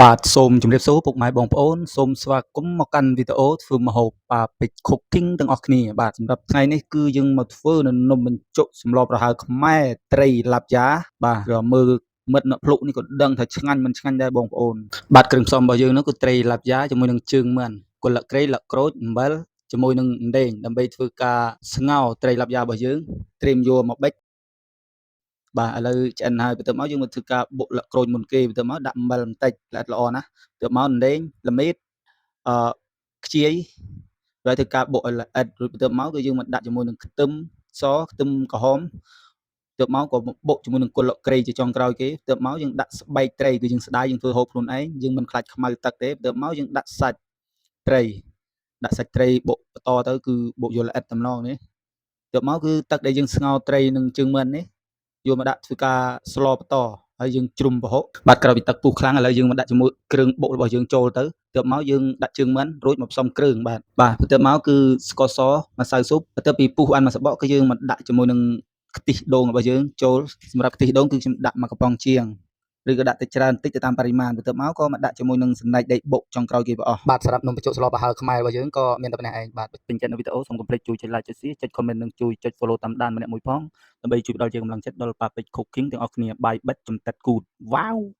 បាទសូមជម្រាបសួរពុកម៉ែបងប្អូនសូមស្វាគមន៍មកកាន់វីដេអូធ្វើម្ហូបប៉ាពេជ្រ Cooking ទាំងអស់គ្នាបាទសម្រាប់ថ្ងៃនេះគឺយើងមកធ្វើនៅនំបញ្ចុកសម្លប្រហើរខ្មែរត្រីឡាប់យ៉ាបាទរមើលមិត្តអ្នកភ្លុកនេះក៏ដឹងថាឆ្ងាញ់មិនឆ្ងាញ់ដែរបងប្អូនបាទគ្រឿងផ្សំរបស់យើងនោះគឺត្រីឡាប់យ៉ាជាមួយនឹងជើងមាន់គល់ក្រៃលក្រូចអំបិលជាមួយនឹងអណ្ដេងដើម្បីធ្វើការស្ងោរត្រីឡាប់យ៉ារបស់យើងត្រៀមយកមកបិចបាទឥឡូវឆ្អិនហើយបន្ទាប់មកយើងមកធ្វើការបុកលក្រូចមុនគេបន្ទាប់មកដាក់អំបិលបន្តិចល្អិតល្អណាស់បន្ទាប់មកអណ្ដេងល្មៀតអឺខ្ជាយហើយធ្វើការបុកឲ្យល្អិតរួចបន្ទាប់មកគឺយើងមកដាក់ជាមួយនឹងខ្ទឹមសខ្ទឹមក្រហមបន្ទាប់មកក៏បុកជាមួយនឹងគល់ក្រៃជាចុងក្រោយគេបន្ទាប់មកយើងដាក់ស្បែកត្រីគឺយើងស្ដាយយើងធ្វើហូបខ្លួនឯងយើងមិនខ្លាចខ្មៅទឹកទេបន្ទាប់មកយើងដាក់សាច់ត្រីដាក់សាច់ត្រីបុកបន្តទៅគឺបុកយកល្អិតតែម្ដងនេះបន្ទាប់មកគឺទឹកដែលយើងស្ងោរត្រីនឹងជើងមាន់នេះយកមកដាក់ធ្វើការស្លបន្តហើយយើងជ្រុំប្រហុកបាទក្រោយពីទឹកពុះខ្លាំងឥឡូវយើងមកដាក់ជាមួយគ្រឿងបុករបស់យើងចូលទៅទើបមកយើងដាក់ជើងមាន់រួចមកផ្សំគ្រឿងបាទបាទបន្ទាប់មកគឺស្ករសម្សៅស៊ុបបន្ទាប់ពីពុះអានមួយសបកគឺយើងមកដាក់ជាមួយនឹងខ្ទិះដូងរបស់យើងចូលសម្រាប់ខ្ទិះដូងគឺខ្ញុំដាក់មួយកំប៉ុងជាងឬក៏ដាក់ទៅច្រើនតិចទៅតាមបរិមាណបន្ទាប់មកក៏មកដាក់ជាមួយនឹងសណ្តែកដីបុកចុងក្រោយគេបង្អស់បាទសម្រាប់នំបញ្ចុកស្លប្រហើរខ្មែររបស់យើងក៏មានតែប៉ុណ្ណេះឯងបាទពេញចិត្តនៅវីដេអូសូមកុំភ្លេចជួយចុច like ចុច share ចុច comment និងជួយចុច follow តាមដានម្នាក់មួយផងដើម្បីជួយផ្ដល់ជាកម្លាំងចិត្តដល់ប៉ាពេជ្រ Cooking ទាំងអស់គ្នាបាយបិទចំតិតគូតវ៉ាវ។